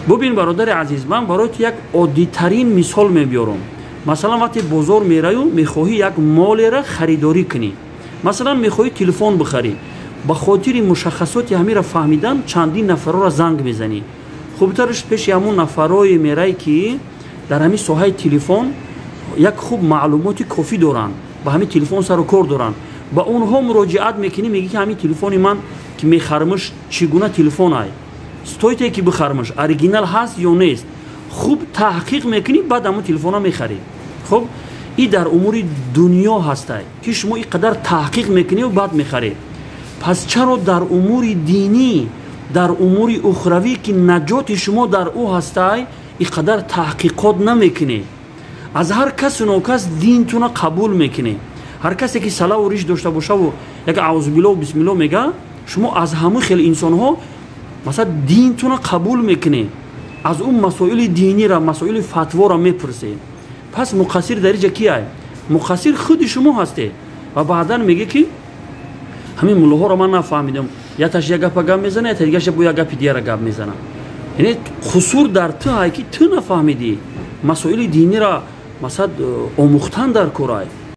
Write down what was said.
Бубин, бародари азиз, ман барои ту як оддитарин мисол мебиёрам. Масалан, вақте бозор мераю, мехоҳӣ як молеро харидорӣ кунӣ, масалан, мехоҳӣ телефон бихарӣ, ба хотири мушаххасоти ҳамира фаҳмидан чандин нафарора занг мезанӣ. Хубтараш пеши ҳамун нафарое мерай, ки дар ҳамин соҳаи телефон як хуб маълумоти кофӣ доранд, ба ҳамин телефон сару кор доранд. Ба онҳо муроҷиат мекунӣ, мегӣ, ки ҳамин телефони ман, ки мехармаш, чӣ гуна телефон ай, стоит е ки бихармаш, оригинал ҳаст ё нест? Хуб таҳқиқ мекунӣ, баъд ҳамун телефона мехарӣ. Хуб, и дар умури дунё ҳастай, ки шумо ин қадар таҳқиқ мекунию баъд мехаред. Пас чаро дар умури динӣ, дар умури ухравӣ, ки наҷоти шумо дар ӯ ҳастай, ин қадар таҳқиқот намекунед? Аз ҳар касу нокас динтуна қабул мекунед. Ҳар касе ки салаву риш дошта бошаву як аузубиллоҳу бисмиллоҳ мега, шумо аз ҳамун хел инсонҳо, масалан, динтуна қабул мекунед, аз ӯ масоили динира, масоили фатвора мепурсед. Пас муқассир дар иҷа кияй? Муқассир худи шумо ҳастед. Ва баъдан меге, ки ҳамин муллоҳоро ман нафаҳмидам, яташ як гапа гап мезана, ята дигаша бо як гапи дигара гап мезана. Яъне қусур дар ту ҳай, ки ту нафаҳмидӣ. Масоили динира, масалан, омӯхтан дар корай.